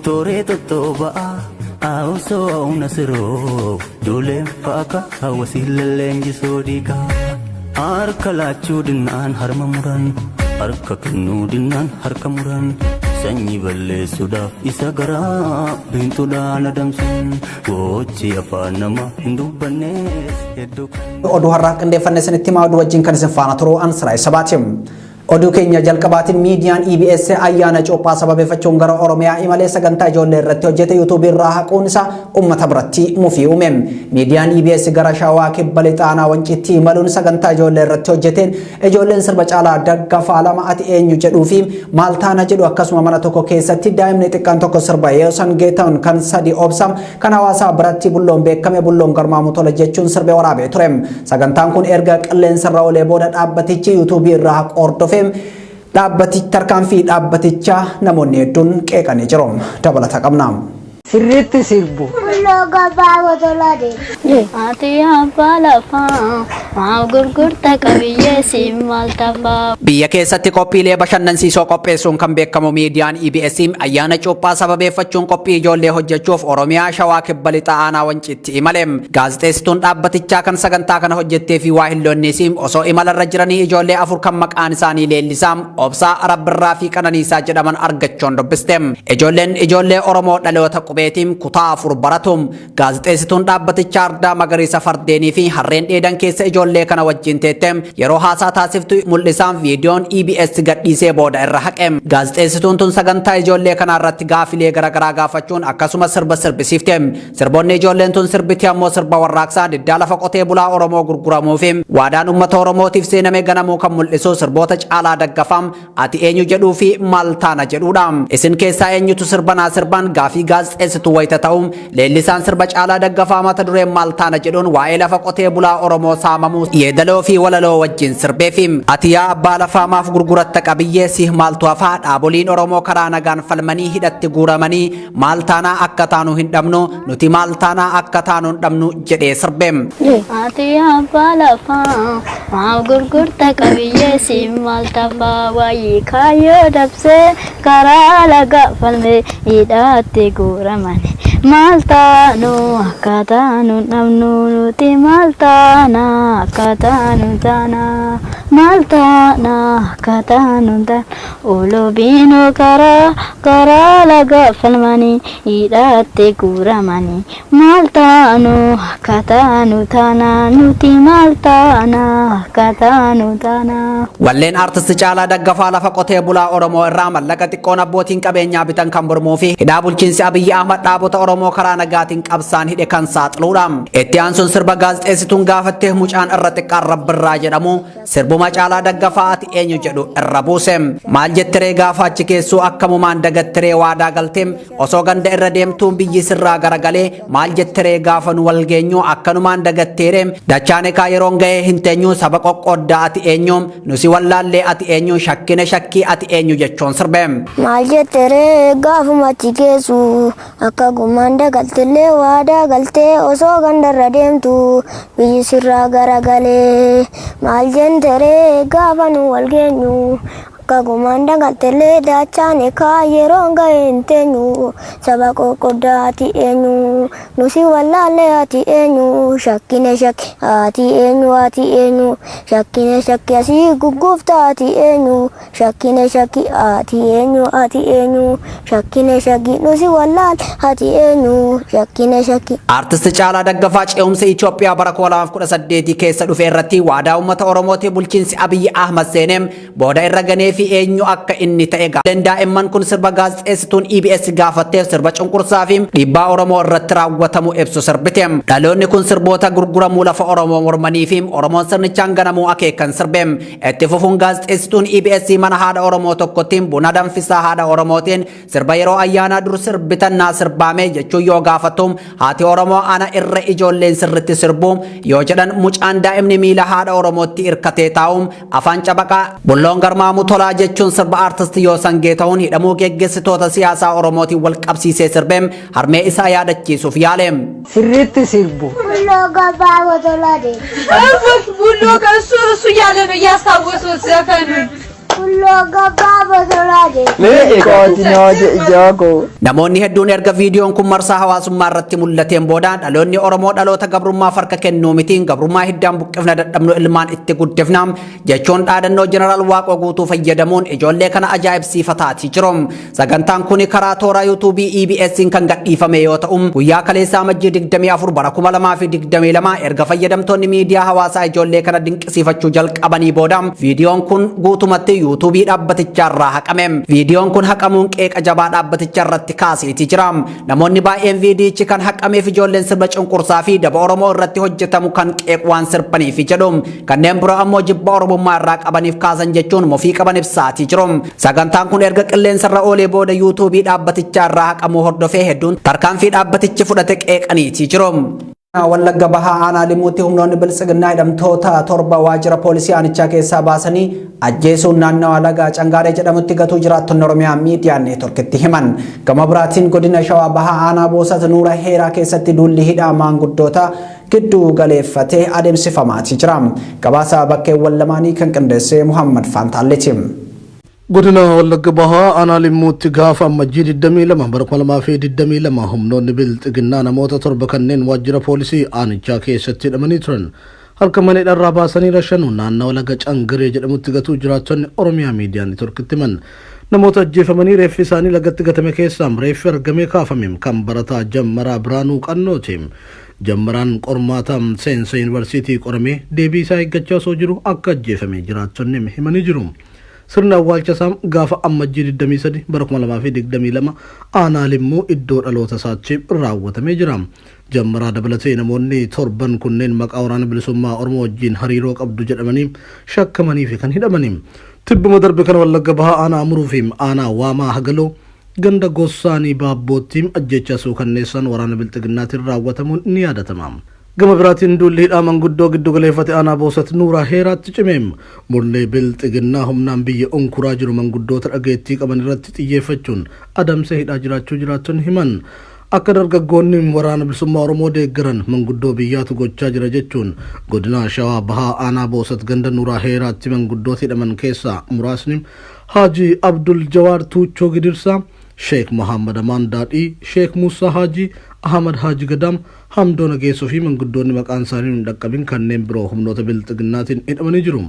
Tooree tottooba'a Awusoo nasiroo Ijoolleen faaka hawwasiin leenjisoo dhiigaa. Harka laachuu dinnaan harma muran, harka kennuu dinnaan harka muran, sanyii balleessuudhaaf isa garaa biintuudhaan adamsan, gochi afaan nama hin dubbannees hedduu kan. Oduu har'aaf qindeeffanne isinitti himaa, oduu wajjin kan isin faana turu an Siraay Sabaati. Oduu keenya jalqabaatiin, miidiyaan EBS ayyaana cuuphaa sababeeffachuun gara Oromiyaa imalee sagantaa ijoollee irratti hojjete yuutuubii irraa haquun isaa uummata biratti mufii uume. Miidiyaan EBS gara Shawaa Kibba Lixaa aanaa Wanciitti imaluun sagantaa ijoollee irratti hojjeteen ijoolleen sirba Caalaa Daggafaa lama, "Ati eenyu" jedhuu fi "Maal taana" jedhu, akkasuma mana tokko keessatti daa'imni xiqqaan tokko sirba Yeesan Geetahuun kan sadi obsam kan hawaasaa biratti Bulloon beekame, "Bulloon garmaamu tola" jechuun sirbee waraabee ture. Sagantaan kun erga qilleensarra oolee booda dhaabbatichi yuutuubii irraa haquu hordofee dhaabbatichi tarkaanfii dhaabbatichaa namoonni hedduun qeeqanii jiru. Dabalata qabna. Sirriitti sirbu. Bulloo gabaaboo tolaa deema. Ati abbaa lafaa maaf gurgurta qabiyyee siin maal tafaa? Biyya keessatti qophiilee bashannansiisoo qopheessuun kan beekamu miidiyaan EBS ayyaana cuuphaa sababeeffachuun qophii ijoollee hojjechuuf Oromiyaa Shawaa Kibba Lixaa aanaa Wanciitti imale. Gaazexeessituun dhaabbatichaa kan sagantaa kana hojjettee fi waa hilloonnis osoo imalarra jiranii ijoollee afur kan maqaan isaanii Leellisaa, Obsaa, Rabbirraa fi Qananiisaa jedhaman argachuun dubbiste. Ijoolleen ijoollee Oromoo dhaloota qubeetiin kutaa 4 baratu. Gaazexeessituun dhaabbatichaa ardaa magariisa fardeenii fi harreen dheedan keessa ijoollee kana wajjin teette yeroo haasaa taasiftu mul'isaan viidiyoon EBS gadhiisee booda irra haqe. Gaazexeessituun tun sagantaa ijoollee kanaa irratti gaafilee garaagaraa gaafachuun akkasumas sirba sirbisiifte. Sirboonni ijoolleen tun sirbiti ammoo sirba warraaqsaa diddaa lafa qotee bulaa Oromoo gurguramuu fi waadaan uummata Oromootiif seename ganamuu kan mul'isu sirboota Caalaa Daggafaa "Ati eenyu" jedhuu fi "Maal taana" jedhudha. Isin keessaa eenyutu sirbanaa sirban gaafii gaazexeessitu wayita ta'u, Leellisaan sirba Caalaa Daggafaa mata dureen "Maal taana" jedhuun waa'ee lafa qotee bulaa Oromoo saamamuu yeedaloo fi walaloo wajjin sirbeefi. Ati yaa abbaa lafaa maaf gurguratta qabiyyee, si maaltu hafaa, dhaaboliin Oromoo karaa nagaan falmanii hidhatti guuramanii, maal taanaa akka taanu hin dhabnu nuti, maal taanaa akka taanu hin dhabnu jedhee sirbe. Ati abbaa lafaa maaf gurgurta qabiyyee siin maal tafaa, waayii kaayyoo dabsee karaa laga falmee hidhaatti guuramani, maal taanu akka taanu dhabnu nuti, maal taana akka taanu taana, maal taana akka taanu taana, olobiinoo karaa laga falmanii hidhaatti guuramanii, maal taanu akka taanu taana nuti, maal taana akka taanu taana. Walleen artisti Caalaa Daggafaa lafa qotee bulaa Oromoo irraa mallaqa xiqqoon abbootiin qabeenyaa bitan kan mormuu fi hidhaa bulchiinsi Abiyyi Ahmad dhaabota Oromoo karaa nagaatiin qabsaan hidhe kan saaxiluudha. Itti aansuun sirba gaazexeessituun gaafattee mucaan irra xiqqaan Rabbirraa jedhamu sirbuma Caalaa Daggafaa "Ati eenyu" jedhu irra buuse. Maal jettiree gaafa achi keessuu, akkamumaan dagattiree waadaa galtee, osoo ganda irra deemtuun biyyi sirraa garagalee, maal jettiree gaafa nu wal geenyu, akkanumaan dagatteere, dachaan ekaa yeroon ga'ee hin teenyu, saba qoqqooddaa, ati eenyu, nusi wallaallee, ati eenyu, shakkine shakkii, ati eenyu jechuun sirbe. Maal jetteree gaafuma achi geessu, akka gumaan dagaltillee waadaa galtee, osoo gandarra deemtu biyyi sirraa garagalee, maal jetteree gaafa nu wal geenyu, akka gumaan dagaltillee dachaan ekaa yeroon ga'e hin teenyu, saba qoqqoddaa, ati eenyu, nusi wallaallee, ati eenyu, shakkine shakki, ati eenyu, ati eenyu, shakkine shakki, asii gugguufta, ati eenyu, shakkine shakki, ati eenyu, ati eenyu, shakkine shakki, nusi wallaal, ati eenyu, shakkine shakki. Artisti Caalaa Daggafaa ce'umsa Itoophiyaa bara 2018 keessa dhufe irratti waadaa uummata Oromootiif bulchiinsi Abiyyi Ahmad seenee booda irra ganee fi eenyu akka inni ta'e daa'imman kun sirba gaazexeessituun EBS gaafatteef sirba cunqursaa fi dhiibbaa Oromoo irratti raawwatamu ibsu sirbite. Dhaloonni kun sirboota gurguramuu lafa Oromoo mormanii fi Oromoon sirnichaan ganamuu akeekan sirbe. Itti fufuun gaazexeessituun EBS mana haadha Oromoo tokkottiin buna danfisaa haadha Oromootiin sirba yeroo ayyaanaa dur sirbitannaa sirbaame jechuun yoo gaafatu, haati Oromoo ana irra ijoolleen sirritti sirbu yoo jedhan, mucaan daa'imni miila haadha Oromootti hirkatee taa'u afaan cabaqaa "Bulloon garmaamu tolaa" jechuun sirba artisti Yoosan Geetahuun hidhamuu geggeessitoota siyaasaa Oromootiin wal qabsiisee sirbee harmee isaa yaadachiisuuf yaale. Sirriitti sirbu. Bulloo gabaaboo tolaa deema. ቡሎ ከእሱ እሱ እያለ ነው እያስታወሱት ዘፈኑን። Tulloo gabbaa bosonaa jee. Namoonni hedduun erga viidiyoon kun marsaa hawaasummaa irratti mul'ateen booda dhaloonni Oromoo dhaloota gabrummaaf harka kennuu miti, gabrummaa hiddaan buqqifna, dadhabnu ilmaan itti guddifna jechuun dhaadannoo Jeneraal Waaqoo Guutuu fayyadamuun ijoollee kana ajaa'ibsiifataatii jiru. Sagantaan kun karaa toora yuutuubii EBS'n kan gadhiifame yoo ta'u, guyyaa kaleessaa Amajjii 24 bara 2022 erga fayyadamtoonni miidiyaa hawaasaa ijoollee kana dinqisiifachuu jalqabanii booda viidiyoon kun guutumatti yuutuubii dhaabbatichaa irraa haqame. Viidiyoon kun haqamuun qeeqa jabaa dhaabbaticha irratti kaaseeti jira. Namoonni baay'een viidiyichi kan haqameef ijoolleen sirna cunqursaa fi daba Oromoo irratti hojjetamu kan qeequ waan sirbaniif jedhu. Kanneen biroo ammoo jibba Oromummaa irraa qabaniif kaasan jechuun mufii qaban ibsaatii jiru. Sagantaan kun erga qilleensarra oolee booda yuutuubii dhaabbatichaa irraa haqamuu hordofee hedduun tarkaanfii dhaabbatichi fudhate qeeqaniitii jiru. Wallagga Bahaa Aanaa Limuutti humnoonni Biltsiginnaa hidhamtoota 7 waajjira poolisii aanichaa keessaa baasanii ajjeesuun naannawa laga Cangaaree jedhamutti gatuu jiraattonni Oromiyaa Miidiyaa Neetworkitti himan. Gama biraatiin godina Shawaa Bahaa Aanaa Boosat Nuura Heeraa keessatti duulli hidhaa maanguddoota giddu galeeffatee adeemsifamaatii jira. Gabaasa bakkeewwan lamaanii kan qindeesse Muhammad Faantaalleeti. Godina Wallagga Bahaa Aanaa Limmuutti gaafa Ammajjii 22 bara 2022 humnoonni Bilxiginnaa namoota 7 kanneen waajjira poolisii aanichaa keessatti hidhamanii turan harka mana hidhaarraa baasanii rashanuun naannawa laga Cangiree jedhamutti gatuu jiraattonni Oromiyaa Miidiyaa Neetworkitti himan. Namoota ajjeefamanii reeffi isaanii lagatti gatame keessaa reeffi argamee kaafame kan barataa Jammaraa Biraanuu Qannooti. Jammaraan qormaata seensa yuunivarsiitii qoramee deebii isaa eeggachaa osoo jiru akka ajjeefame jiraattonni himanii jiru. Sirna awwaalcha isaa gaafa Ammajjii 23 bara 2022 aanaa Limmuu iddoo dhaloota isaatti raawwatamee jira. Jammaraa dabalatee namoonni torban kunneen maqaa Waraana Bilisummaa Oromoo wajjin hariiroo qabdu jedhamanii shakkamanii fi kan hidhamanii. Tibbuma darbe kana Wallagga Bahaa aanaa Amuruu fi aanaa Waamaa Hagaloo ganda Gossaanii Baabbootti ajjeechaa suukanneessaan waraana Bilxiginnaatiin raawwatamuun ni yaadatama. Gama biraatiin duulli hidhaa manguddoo giddu galeeffate aanaa Boosat Nuuraa Heeraatti cime. Murni Bilxiginnaa humnaan biyya unkuraa jiru manguddoota dhageettii qaban irratti xiyyeeffachuun adamsee hidhaa jiraachuu jiraattonni himan. Akka dargaggoonni Waraana Bilisummaa Oromoo deeggaran manguddoo biyyaatu gochaa jira jechuun godina Shawaa Bahaa aanaa Boosat ganda Nuuraa Heeraatti manguddoota hidhaman keessaa muraasni Haji Abdul Jawaar Tuuchoo Gidirsaa, Sheek Mohammad Amaan Daadhii, Sheek Muusaa Haji, Ahmad Haji Gadaam, Hamdoo Nageessoo fi manguddoonni maqaan isaanii hin dhaqqabin kanneen biroo humnoota Bilxiginnaatiin hidhamanii jiru.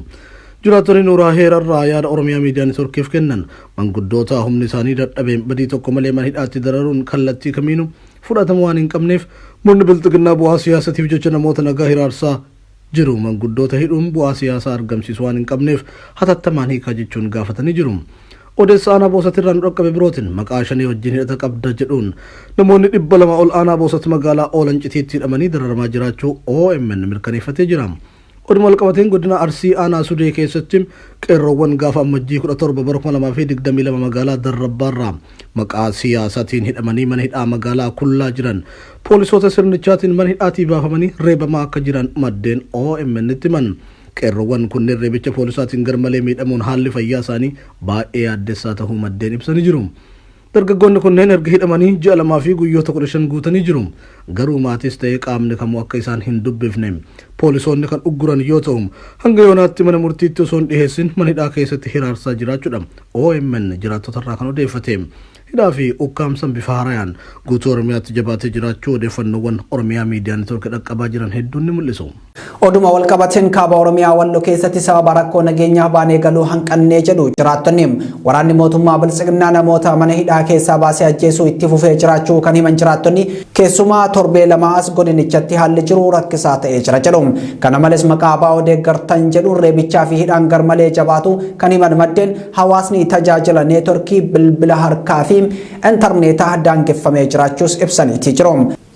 Jiraattonni Nuuraa Heerarraa yaada Oromiyaa Miidiyaa Neetworkiif kennan manguddoota humni isaanii dadhabeen badii tokko malee mana hidhaatti dararuun kallattii kamiinuu fudhatama waan hin qabneef murni Bilxiginnaa bu'aa siyaasatiif jecha namoota nagaa hiraarsaa jiru manguddoota hidhuun bu'aa siyaasaa argamsiisu waan hin qabneef hatattamaan hiikaa jechuun gaafatanii jiru. Odeessa aanaa Boosatirraa nu dhaqqabe birootiin maqaa shanee wajjin hidhata qabda jedhuun namoonni 200 ol aanaa Boosat magaalaa Oolancitiitti hidhamanii dararamaa jiraachuu OMN mirkaneeffatee jira. Oduma walqabateen godina Arsii aanaa Sudee keessatti qeerroowwan gaafa Ammajjii 17 bara 2022 magaalaa Darrabbaarraa maqaa siyaasaatiin hidhamanii mana hidhaa magaalaa Kullaa jiran poolisoota sirnichaatiin mana hidhaatii baafamanii reebamaa akka jiran maddeen OMN tti himan. Qeerroowwan kunneen reebicha poolisaatiin garmalee miidhamuun haalli fayyaa isaanii baay'ee yaaddessaa tahuu maddeen ibsanii jiru. Dargaggoonni kunneen erga hidhamanii ji'a 2 fi guyyoota 15 guutanii jiru. Garuu maatis ta'ee qaamni kamuu akka isaan hin dubbifne poolisoonni kan ugguran yoo ta'u, hanga yoonaatti mana murtiitti osoo hin dhiheessin mana hidhaa keessatti hiraarsaa jiraachuudha OMN jiraattotarraa kan odeeffate. Hidhaa fi ukkaamsan bifa haarayaan guutuu Oromiyaatti jabaatee jiraachuu odeeffannoowwan Oromiyaa Miidiyaa Neetwoork dhaqqabaa jiran hedduun ni mul'isu. Oduma walqabateen kaaba Oromiyaa Wallo keessatti sababa rakkoo nageenyaaf baanee galuu hanqannee jedhu jiraattonni. Waraanni mootummaa Biltsiginnaa namoota mana hidhaa keessaa baasee ajjeesuu itti fufee jiraachuu kan himan jiraattonni, keessumaa torbee 2 as godinichatti haalli jiru rakkisaa ta'ee jira jedhu. Kana malees maqaa ABO deeggartan jedhuun reebichaa fi hidhaan garmalee jabaatu kan himan maddeen, hawaasni tajaajila neetworkii bilbila harkaa fi intarneetaa daangeffamee jiraachuus ibsaniitii jiru.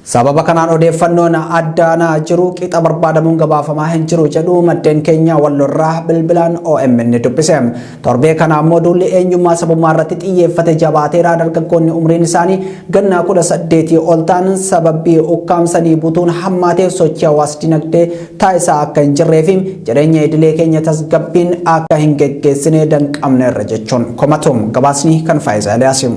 Sababa kanaan odeeffannoon addaanaa jiru qixa barbaadamuun gabaafamaa hin jiru jedhu maddeen keenya Wallorraa bilbilaan OMN dubbise. Torbee kana ammoo duulli eenyummaa sabummaa irratti xiyyeeffate jabaateera. Dargaggoonni umriin isaanii ganna 18 ol ta'an sababii ukkaamsanii butuun hammaateef sochii hawaas dinagdee taasisaa akka hin jirree fi jireenya idilee keenya tasgabbiin akka hin geggeessine danqamneerra jechuun komatu. Gabaasni kan Faayisaa Eliyaasi.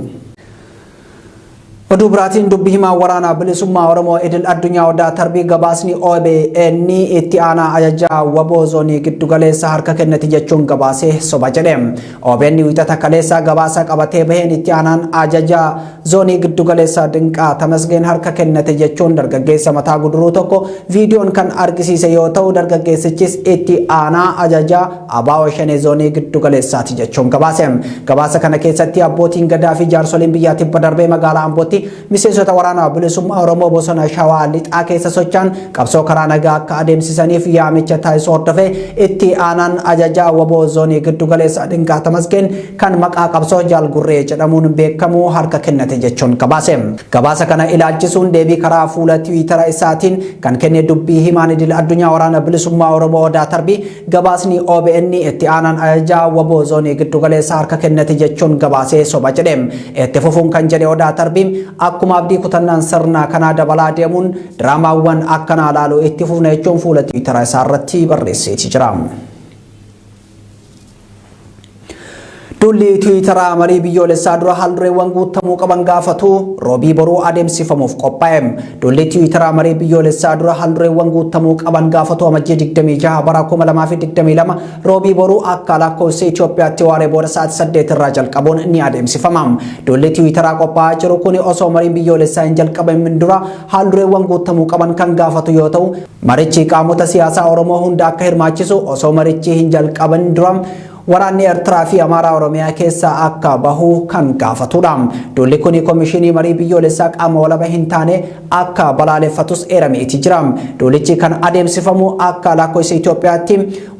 Oduu biraatiin dubbi himaan waraana bilisummaa Oromoo idil addunyaa Odaa Tarbii gabaasni OBN itti aanaa ajajaa WBO zoonii giddugaleessa harka kennate jechuun gabaasee soba jedhe. OBN wiixata kaleessaa gabaasa qabatee baheen itti aanaan ajajaa zoonii giddugaleessaa Dinqaa Tamasgeen harka kennate jechuun dargaggeessa mataa guduruu tokko viidiyoon kan argisiise yoo ta'u dargaggeessichis itti aanaa ajajaa ABO Shanee zoonii giddugaleessaati jechuun gabaase. Gabaasa kana keessatti abbootiin gadaa fi jaarsoliin biyyaa tibba darbee magaalaa Ambootti miseensota waraana bilisummaa Oromoo bosona Shawaa lixaa keessa socho'an qabsoo karaa nagaa akka adeemsisaniif yaamicha taasisuu hordofee itti aanaan ajajaa WBO zoonii giddugaleessa Dinqaa Tamasgeen kan maqaa qabsoo Jaal Gurree jedhamuun beekamu harka kennate jechuun gabaase. Gabaasa kana ilaalchisuun deebii karaa fuula Tiwiitara isaatiin kan kenne dubbii himaan idil addunyaa waraana bilisummaa Oromoo Odaa Tarbii gabaasni OBN itti aanaan ajajaa WBO zoonii giddugaleessa harka kennate jechuun gabaasee soba jedhe. Itti fufuun kan jedhe Odaa Tarbii akkuma abdii kutannaan sirna kanaa dabalaa deemuun diraamaawwan akkanaa laaluu itti fufna jechuun fuula Tiwiitara isaa irratti barreesseeti jira. Duulli Tiwiitaraa marii biyyoolessaa dura haaldureewwan guutamuu qaban gaafatu roobii boruu adeemsifamuuf qophaa'e. Duulli Tiwiitaraa marii biyyoolessaa dura haaldureewwan guutamuu qaban gaafatu amajjii 26 bara 2022 roobii boruu akka lakkoofsa Itoophiyaatti waaree booda sa'aatii 8 irraa jalqabuun ni adeemsifama. Duulli Tiwiitaraa qophaa'aa jiru kun osoo mariin biyyoolessaa hin jalqabamin dura haaldureewwan guutamuu qaban kan gaafatu yoo ta'u marichi qaamota siyaasaa Oromoo hunda akka hirmaachisu osoo marichi hin jalqaban dura waraanni Eertiraa fi Amaaraa Oromiyaa keessaa akka bahu kan gaafatudha. Duulli kun komishinii marii biyyoolessaa qaama walaba hin taane akka balaaleffatus eerameeti jira. Duulichi kan adeemsifamu akka lakkoofsa Itoophiyaatti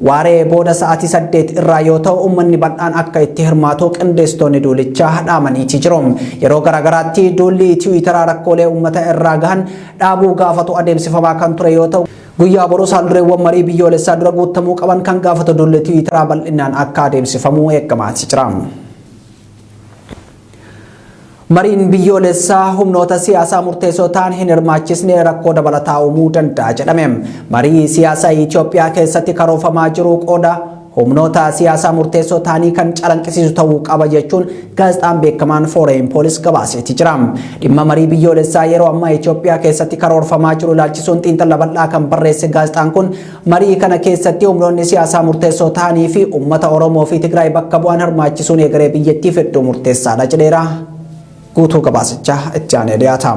waaree booda sa'aatii 8 irraa yoo ta'u uummanni bal'aan akka itti hirmaatu qindeessitoonni duulichaa dhaamaniiti jiru. Yeroo garaagaraatti duulli Tiwiitaraa rakkoolee uummata irraa gahan dhaabuu gaafatu adeemsifamaa kan ture yoo ta'u guyyaa boruu haaldureewwan marii biyyoolessaa dura guutamuu qaban kan gaafatu duulli Tiwiitaraa bal'inaan akka adeemsifamu eegamaati jira. Mariin biyyoolessaa humnoota siyaasaa murteessoo ta'an hin hirmaachisne rakkoo dabalataa uumuu danda'a jedhame. Marii siyaasaa Itoophiyaa keessatti karoorfamaa jiru qooda humnoota siyaasaa murteessoo ta'anii kan calanqisiisu ta'uu qaba jechuun gaazexaan beekamaan Foreign Policy gabaaseeti jira. Dhimma marii biyyoolessaa yeroo ammaa Itoophiyaa keessatti karoorfamaa jiru ilaalchisuun xiinxala bal'aa kan barreesse gaazexaan kun marii kana keessatti humnoonni siyaasaa murteessoo ta'anii fi uummata Oromoo fi Tigraay bakka bu'an hirmaachisuun egeree biyyattiif hedduu murteessaadha jedheera. Guutuu gabaasichaa itti aanee dhiyaata.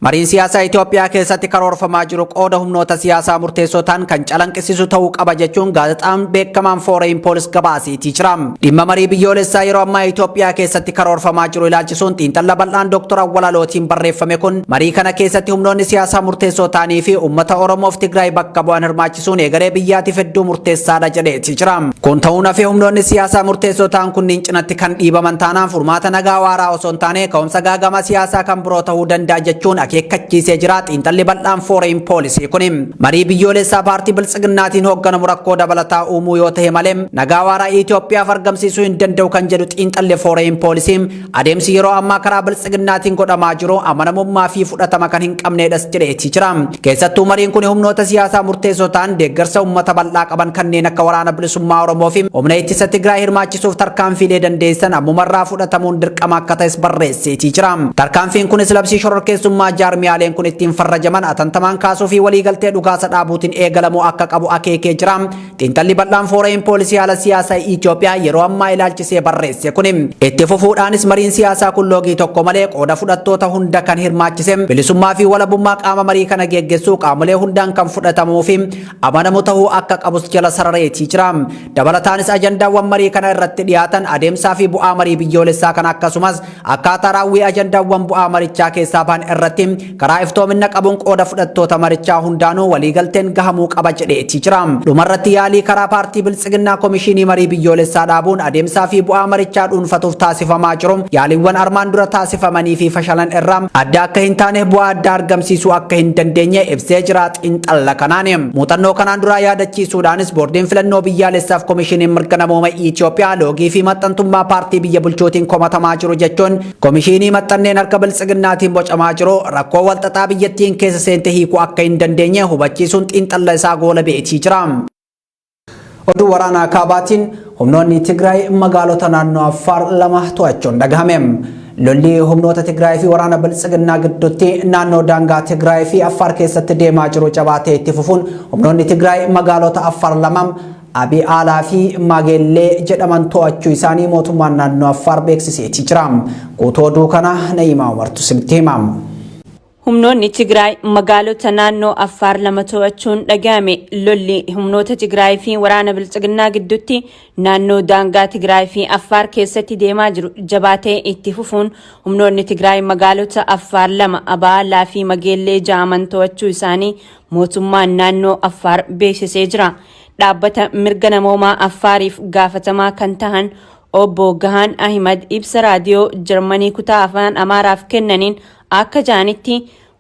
Mariin siyaasaa Itoophiyaa keessatti karoorfamaa jiru qooda humnoota siyaasaa murteessoo ta'an kan calanqisiisu ta'uu qaba jechuun gaazexaan beekamaan Foreign Policy gabaaseetii jira. Dhimma marii biyyoolessaa yeroo ammaa Itoophiyaa keessatti karoorfamaa jiru ilaalchisuun xiinxala bal'aan Dr. Awwalalootiin barreeffame kun marii kana keessatti humnoonni siyaasaa murteessoo ta'anii fi uummata Oromoof Tigraay bakka bu'an hirmaachisuun egeree biyyaatiif hedduu murteessaadha jedheeti jira. Kun ta'uun hafee humnoonni siyaasaa murteessoo ta'an kunniin cinatti kan dhiibaman taanaan furmaata nagaa waaraa osoo hin taane ka'umsa gaagama siyaasaa kan biroo ta'uu danda'a jechuun akeekkachiisee jira. Xiinxalli bal'aan Foreign Policy kun marii biyyoolessaa paartii biltsiginnaatiin hoogganamu rakkoo dabalataa uumuu yoo ta'e malee nagaa waaraa Itoophiyaaf argamsiisuu hin danda'u kan jedhu xiinxalli Foreign Policy adeemsi yeroo ammaa karaa biltsiginnaatiin godhamaa jiru amanamummaa fi fudhatama kan hin qabnedhas jedheeti jira. Keessattuu mariin kun humnoota siyaasaa murteessoo ta'an deeggarsa uummata bal'aa qaban kanneen akka waraana bilisummaa Oromoo fi humna ittisa Tigraay hirmaachisuuf tarkaanfiilee dandeessan ammumarraa fudhatamuun dirqama akka ta'es barreesseetii jira. Tarkaanfiin kunis labsii shororkeessummaa jaarmiyaaleen kun ittiin farrajaman atantamaan kaasuu fi waliigaltee dhukaasa dhaabuutiin eegalamuu akka qabu akeekee jira. Xiinxalli bal'aan Foreign Policy haala siyaasaa Itoophiyaa yeroo ammaa ilaalchisee barreesse kun itti fufuudhaanis mariin siyaasaa kun loogii tokko malee qooda fudhattoota hunda kan hirmaachise bilisummaa fi walabummaa qaama marii kana geggeessuu qaamolee hundaan kan fudhatamuu fi amanamu ta'uu akka qabus jala sarareetii jira. Dabalataanis ajandaawwan marii kana irratti dhiyaatan adeemsaa fi bu'aa marii biyyoolessaa kana akkasumas akkaataa raawwii ajandaawwan bu'aa marichaa keessaa bahan irratti karaa iftoomina qabuun qooda fudhattoota marichaa hundaanuu waliigalteen gahamuu qaba jedheeti jira. Dhumarratti yaalii karaa paartii biltsiginnaa komishinii marii biyyoolessaa dhaabuun adeemsaa fi bu'aa marichaa dhuunfatuuf taasifamaa jiru yaaliiwwan armaan dura taasifamanii fi fashalan irraa adda akka hin taane bu'aa adda argamsiisuu akka hin dandeenye ibsee jira xiinxalla kanaan. Muuxannoo kanaan duraa yaadachiisuudhaanis boordiin filannoo biyyaalessaaf komishiniin mirga namooma Itoophiyaa loogii fi maxxantummaa paartii biyya bulchootiin komatamaa jiru jechuun komishinii maxxanneen harka biltsiginnaatiin bocamaa jiru rakkoo walxaxaa biyyattiin keessa seente hiikuu akka hin dandeenye hubachiisuun xiinxalla isaa goola beetii jira. Oduu waraanaa kaabaatiin humnoonni Tigraay magaalota naannoo Affaar lama to'achuun dhagahame. Lolli humnoota Tigraay fi waraana Biltsiginnaa gidduutti naannoo daangaa Tigraay fi Affaar keessatti deemaa jiru jabaatee itti fufuun humnoonni Tigraay magaalota Affaar lama Abii Aalaa fi Mageellee jedhaman to'achuu isaanii mootummaan naannoo Affaar beeksiseetii jira. Guutuu oduu kana Na'iimaa Umartu isinitti hima. Humnoonni Tigraay magaalota naannoo Affaar lama to'achuun dhaga'ame. Lolli humnoota Tigraay fi waraana Biltsiginnaa gidduutti naannoo daangaa Tigraay fi Affaar keessatti deemaa jiru jabaatee itti fufuun humnoonni Tigraay magaalota Affaar lama Abaalaa fi Mageellee ja'aman to'achuu isaanii mootummaan naannoo Affaar beeksisee jira. Dhaabbata mirga namoomaa Affaariif gaafatamaa kan tahan Obbo Gahaan Ahimad ibsa raadiyoo Jarmanii kutaa afaan Amaaraaf kennaniin akka ja'anitti,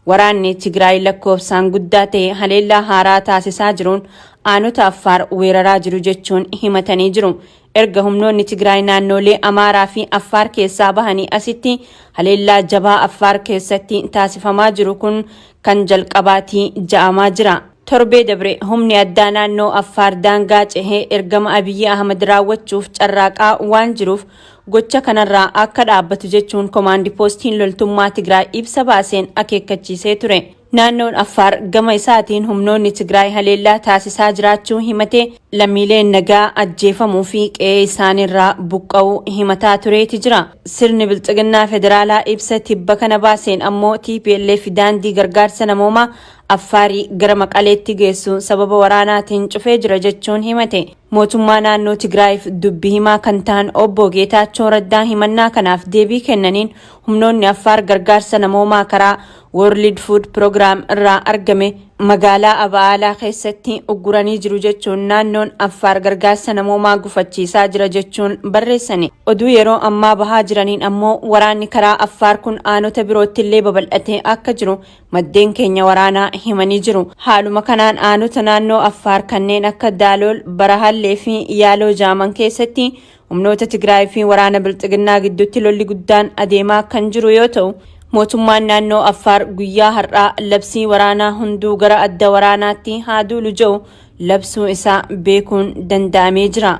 waraanni Tigraay lakkoofsaan guddaa ta'e haleellaa haaraa taasisaa jiruun aanota Affaar weeraraa jiru jechuun himatanii jiru. Erga humnoonni Tigraay naannoolee Amaaraa fi Affaar keessaa bahanii asitti haleellaa jabaa Affaar keessatti taasifamaa jiru kun kan jalqabaati ja'amaa jira. Torbee dabre humni addaa naannoo Affaar daangaa cehee ergama Abiyyi Ahmad raawwachuuf carraaqaa waan jiruuf gocha kanarraa akka dhaabbatu jechuun komaandi poostiin loltummaa Tigraay ibsa baaseen akeekkachiisee ture. Naannoon Affaar gama isaatiin humnoonni Tigraay haleellaa taasisaa jiraachuu himatee lammiileen nagaa ajjeefamuu fi qe'ee isaaniirraa buqqa'uu himataa tureeti jira. Sirni Bilxiginnaa Federaalaa ibsa tibba kana baaseen ammoo TPLF daandii gargaarsa namoomaa Affaarii gara Maqaleetti geessu sababa waraanaatiin cufee jira jechuun himate. Mootummaa naannoo Tigraayiif dubbi himaa kan tahan Obbo Geetaachoo Raddaa himannaa kanaaf deebii kennaniin humnoonni Affaar gargaarsa namoomaa karaa World Food Program irraa argame magaalaa Aba'aalaa keessatti ugguranii jiru jechuun naannoon Affaar gargaarsa namoomaa gufachiisaa jira jechuun barreessani. Oduu yeroo ammaa bahaa jiraniin ammoo waraanni karaa Affaar kun aanota birootti illee babal'atee akka jiru maddeen keenya waraanaa himanii jiru. Haaluma kanaan aanota naannoo Affaar kanneen akka Daalool, Barahallee fi Yaaloo Jaaman keessatti humnoota Tigraay fi waraana Bilxiginnaa gidduutti lolli guddaan adeemaa kan jiru yoo ta'u, mootummaan naannoo Affaar guyyaa har'aa labsii waraanaa hunduu gara adda waraanaatti haa duulu jedhu labsuu isaa beekuun danda'amee jira.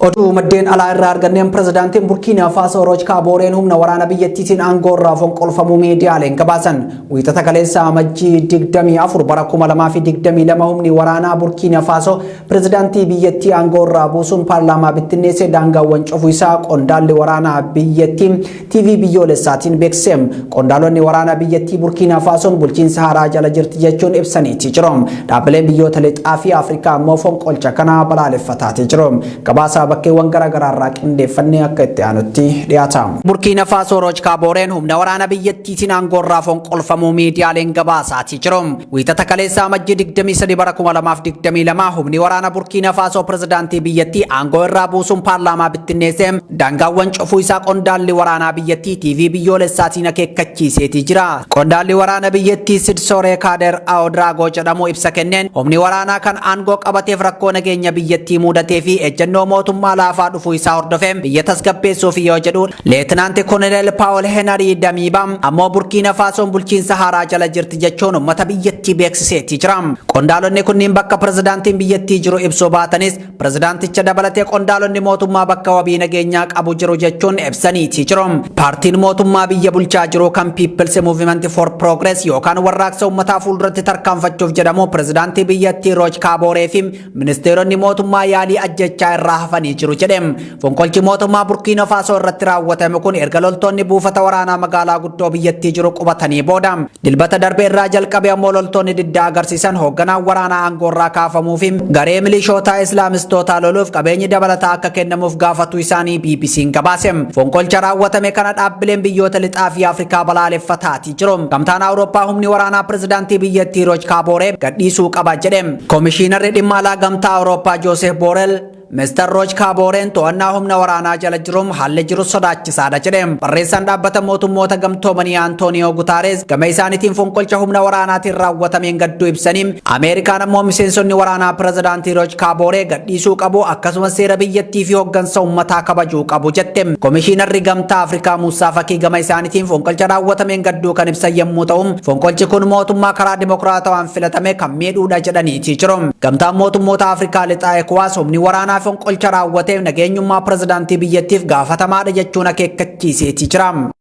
Oduu maddeen alaa irraa arganneen pirezidaantiin Burkiinaa Faasoo Rooch Kaabooreen humna waraana biyyattiitiin aangoo irraa fonqolfamuu miidiyaaleen gabaasan. Wiixata kaleessa Amajjii 24 bara 2022 humni waraanaa Burkiinaa Faasoo pirezidaantii biyyattii aangoo irraa buusuun paarlaamaa bittinneessee daangaawwan cufuu isaa qondaalli waraanaa biyyattii TV biyyoolessaatiin beeksise. Qondaalonni waraanaa biyyattii Burkiinaa Faasoon bulchiinsa haaraa jala jirti jechuun ibsaniiti jiru. Dhaabbileen biyyoota lixaa fi Afrikaa ammoo fonqolcha kana balaaleffataati jiru. Gabaasa bakkeewwan garaagaraa irraa qindeeffannee akka itti aanutti dhiyaata. Burkiina Faasoo Rooch Kaabooreen humna waraana biyyattiitiin aangoo irraa fonqolfamuu miidiyaaleen gabaasaatii jiru. Wiixata kaleessa Amajjii 23 bara 2022 humni waraana Burkiina Faasoo pirezidaantii biyyattii aangoo irraa buusuun paarlaamaa bittinneessee daangaawwan cufuu isaa qondaalli waraanaa biyyattii TV biyyoolessaatiin akeekkachiiseetii jira. Qondaalli waraana biyyattii Sidsooree Kaader Aodraagoo jedhamu ibsa kenneen humni waraanaa kan aangoo qabateef rakkoo nageenya biyyattii muudatee fi ejjennoo mootummaa laafaa dhufuu isaa hordofee biyya tasgabbeessuuf yoo jedhu, Leetinaanti Koloneel Paawul Henarii Damiibaa ammoo Burkiina Faasoon bulchiinsa haaraa jala jirti jechuun uummata biyyattii beeksiseetii jira. Qondaalonni kunniin bakka pirezidaantiin biyyattii jiru ibsuu baatanis pirezidaanticha dabalatee qondaalonni mootummaa bakka wabii nageenyaa qabu jiru jechuun ibsaniitii jiru. Paartiin mootummaa biyya bulchaa jiru kan People's Movement for Progress yookaan warraaqsa uummataa fuulduratti tarkaanfachuuf jedhamu pirezidaantii biyyattii Rooch Kaabooree fi ministeeronni mootummaa yaalii ajjechaa irraa hafanii jiru jedhe. Fonqolchi mootummaa Burkiina Faasoo irratti raawwatame kun erga loltoonni buufata waraanaa magaalaa guddoo biyyattii jiru qubatanii booda. Dilbata darbe irraa jalqabe ammoo loltoonni diddaa agarsiisan hoogganaan waraanaa aangoo irraa kaafamuu fi garee milishootaa Islaamistootaa loluuf qabeenyi dabalataa akka kennamuuf gaafatu isaanii BBC'n gabaase. Fonqolcha raawwatame kana dhaabbileen biyyoota lixaa fi Afrikaa balaaleffataatii jiru. Gamtaan Awurooppaa humni waraanaa pirezidaantii biyyattii Rooch Kaabooree gadhiisuu qaba jedhe. Komishiinarri dhimma alaa Gamtaa Awurooppaa Joosef Boorel Mr. Rooch Kaabooreen to'annaa humna waraanaa jala jiruun haalli jiru sodaachisaadha jedhe. Barreessaan dhaabbata mootummoota gamtoomanii Antooniyoo Gutaares gama isaaniitiin fonqolcha humna waraanaatiin raawwatameen gadduu ibsanii Ameerikaan ammoo miseensonni waraanaa pirezidaantii Rooch Kaabooree gadhiisuu qabu, akkasumas seera biyyattii fi hooggansa uummataa kabajuu qabu jette. Komishiinarri Gamtaa Afrikaa Muusaa Fakii gama isaaniitiin fonqolcha raawwatameen gadduu kan ibsan yommuu ta'u, fonqolchi kun mootummaa karaa dimokiraatawaan filatame kan miidhuudha jedhaniitii jiru. Gamtaan mootummoota Afrikaa lixaa ECOWAS humni waraanaa waraanaa fonqolcha raawwateef nageenyummaa pirezidaantii biyyattiif gaafatamaadha jechuun akeekkachiiseetii jira.